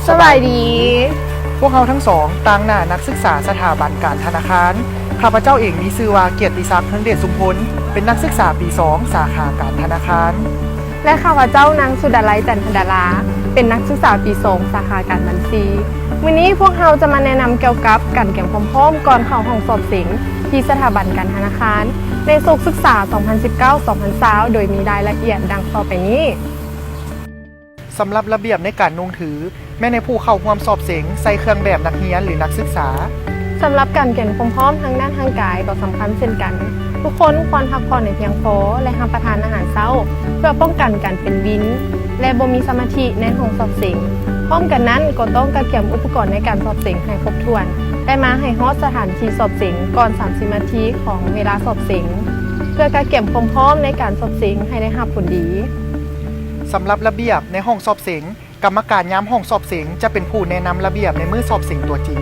ສະບາຍດີ. ພວກເຮົາທັງສອງຕາງໜ້ານັກສຶກສາສະຖາບັນການທະນາຄານ. ຂ້າພະເຈົ້າເອງມີຊື່ວ່າ ກຽດຕິສັກ ເຮືອງເດດ ຊຸມພົນ, ເປັນນັກສຶກສາປີສອງ ສາຂາການທະນາຄານ. ແລະ ຂ້າພະເຈົ້າ ນາງ ສຸດາໄລ ຈັນທະດາລາ ເປັນນັກສຶກສາປີສອງ ສາຂາການບັນຊີ. ມື້ນີ້ພວກເຮົາຈະມາແນະນຳກ່ຽວກັບການກຽມຄວາມພ້ອມກ່ອນເຂົ້າຫ້ອງສອບເສັງ ທີ່ສະຖາບັນການທະນາຄານ ໃນສົກສຶກສາ ສອງພັນສິບເກົ້າ ສອງພັນຊາວ ໂດຍມີລາຍລະອຽດດັ່ງຕໍ່ໄປນີ້. ສຳລັບລະບຽບໃນການນຸ່ງຖື ແມ່ນໃຫ້ຜູ້ເຂົ້າຮ່ວມສອບເສັງໃສ່ເຄື່ອງແບບນັກຮຽນ ຫຼື ນັກສຶກສາ. ສຳລັບການກຽມຄວາມພ້ອມທາງດ້ານຮ່າງກາຍກໍສຳຄັນເຊັ່ນກັນ. ທຸກຄົນຄວນພັກຜ່ອນໃຫ້ພຽງພໍ ແລະ ຮັບປະທານອາຫານເຊົ້າ ເພື່ອປ້ອງກັນການເປັນວິນ ແລະ ບໍ່ມີສະມາທິໃນຫ້ອງສອບເສັງ. ພ້ອມກັນນັ້ນກໍຕ້ອງກະກຽມອຸປະກອນໃນການສອບເສັງໃຫ້ຄົບຖ້ວນ ແລະ ມາໃຫ້ຮອດສະຖານທີ່ສອບເສັງກ່ອນສາມສິບນາທີຂອງເວລາສອບເສັງ ເພື່ອກະກຽມຄວາມພ້ອມໃນການສອບເສັງໃຫ້ໄດ້ຮັບຜົນດີ. ສຳລັບລະບຽບໃນຫ້ອງສອບເສັງ, ກຳມະການຍາມຫ້ອງສອບເສັງຈະເປັນຜູ້ແນະນຳລະບຽບໃນມື້ສອບເສັງຕົວຈິງ.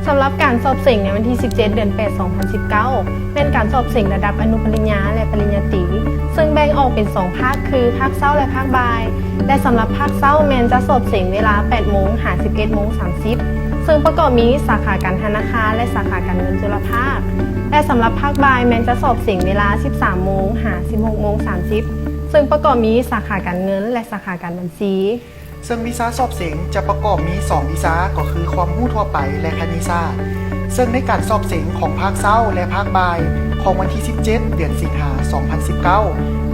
ສຳລັບການສອບເສັງໃນວັນທີສິບເຈັດ ເດືອນແປດ ສອງພັນສິບເກົ້າ ແມ່ນການສອບເສັງລະດັບອະນຸປະລິນຍາ ແລະ ປະລິນຍາຕີ ເຊິ່ງແບ່ງອອກເປັນສອງພາກຄື ພາກເຊົ້າ ແລະ ພາກບ່າຍ ແລະ ສຳລັບພາກເຊົ້າແມ່ນຈະສອບເສັງເວລາ ແປດໂມງ ຫາ ສິບເອັດໂມງ ສາມສິບ ເຊິ່ງປະກອບມີສາຂາການທະນາຄານ ແລະ ສາຂາການເງິນຈຸລະພາກ ແລະ ສຳລັບພາກບ່າຍແມ່ນຈະສອບເສັງເວລາ ສິບສາມໂມງ ຫາ ສິບຫົກໂມງ ສາມສິບ ເຊິ່ງປະກອບມີສາຂາການເງິນ ແລະ ສາຂາການບັນຊີ. ເຊິ່ງວິຊາສອບເສັງຈະປະກອບມີສອງວິຊາ ກໍຄືຄວາມຮູ້ທົ່ວໄປ ແລະ ຄະນິດສາດ. ເຊິ່ງໃນການສອບເສັງຂອງພາກເຊົ້າ ແລະ ພາກບ່າຍ ຂອງວັນທີສິບເຈັດ ເດືອນສິງຫາ ສອງພັນສິບເກົ້າ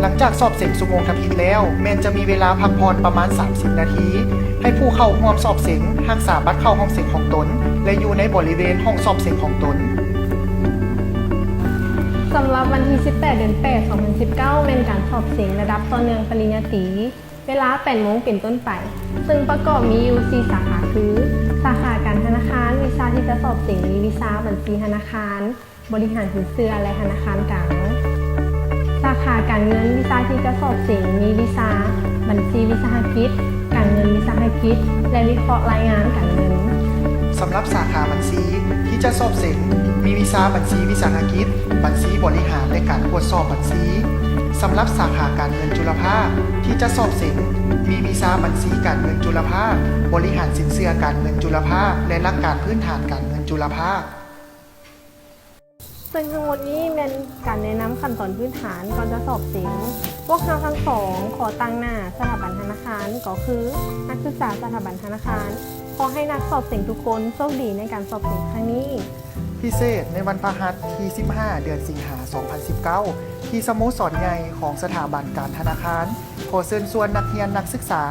ຫຼັງຈາກສອບເສັງຊົ່ວໂມງທຳອິດແລ້ວ ແມ່ນຈະມີເວລາພັກຜ່ອນປະມານສາມສິບນາທີ ໃຫ້ຜູ້ເຂົ້າຮ່ວມສອບເສັງຮັກສາບັດເຂົ້າຫ້ອງເສັງຂອງຕົນ ແລະ ຢູ່ໃນບໍລິເວນຫ້ອງສອບເສັງຂອງຕົນ. ສຳລັບວັນທີສິບແປດ ເດືອນແປດ ສອງພັນສິບເກົ້າ ແມ່ນການສອບເສັງລະດັບຕໍ່ເນື່ອງປະລິນຍາຕີ ເວລາ ແປດໂມງເປັນຕົ້ນໄປ ເຊິ່ງປະກອບມີຢູ່ສີ່ສາຂາຄື ສາຂາການທະນາຄານ ວິຊາທີ່ຈະສອບເສັງມີວິຊາບັນຊີທະນາຄານ, ບໍລິຫານສິນເຊື່ອ ແລະ ທະນາຄານກາງ. ສາຂາການເງິນ ວິຊາທີ່ຈະສອບເສັງມີວິຊາບັນຊີວິສາຫະກິດ, ການເງິນວິສາຫະກິດ ແລະ ວິເຄາະລາຍງານການເງິນ. ສຳລັບສາຂາບັນຊີທີ່ຈະສອບເສັງ ມີວິຊາບັນຊີວິສາຫະກິດ, ບັນຊີບໍລິຫານ ແລະ ການກວດສອບບັນຊີ. ສຳລັບສາຂາການເງິນຈຸລະພາກທີ່ຈະສອບເສັງ ມີວິຊາບັນຊີການເງິນຈຸລະພາກ, ບໍລິຫານສິນເຊື່ອການເງິນຈຸລະພາກ ແລະ ຫຼັກການພື້ນຖານການເງິນຈຸລະພາກ. ເຊິ່ງທັງໝົດນີ້ແມ່ນການແນະນຳຂັ້ນຕອນພື້ນຖານກ່ອນຈະສອບເສັງ. ພວກເຮົາທັງສອງຂໍຕາງໜ້າສະຖາບັນທະນາຄານ ກໍຄືນັກສຶກສາສະຖາບັນທະນາຄານ ຂໍໃຫ້ນັກສອບເສັງທຸກຄົນໂຊກດີໃນການສອບເສັງຄັ້ງນີ້. ພິເສດໃນວັນພະຫັດທີສິບຫ້າ ເດືອນສິງຫາ ສອງພັນສິບເກົ້າ ທີ່ສະໂມສອນໃຫຍ່ຂອງສະຖາບັນການທະນາຄານ ຂໍເຊີນຊວນນັກຮຽນນັກສຶກສາ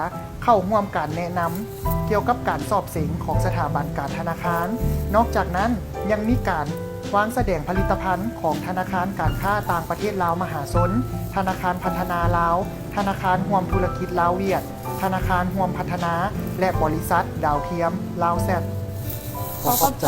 ເຂົ້າຮ່ວມການແນະນຳກ່ຽວກັບການສອບເສັງຂອງສະຖາບັນການທະນາຄານ. ນອກຈາກນັ້ນ ຍັງມີການວາງສະແດງຜະລິດຕະພັນຂອງທະນາຄານການຄ້າຕ່າງປະເທດລາວມະຫາຊົນ, ທະນາຄານພັດທະນາລາວ, ທະນາຄານຮ່ວມທຸລະກິດລາວ-ຫວຽດ, ທະນາຄານຮ່ວມພັດທະນາ ແລະ ບໍລິສັດດາວທຽມລາວແຊັດ. ຂໍຂອບໃຈ.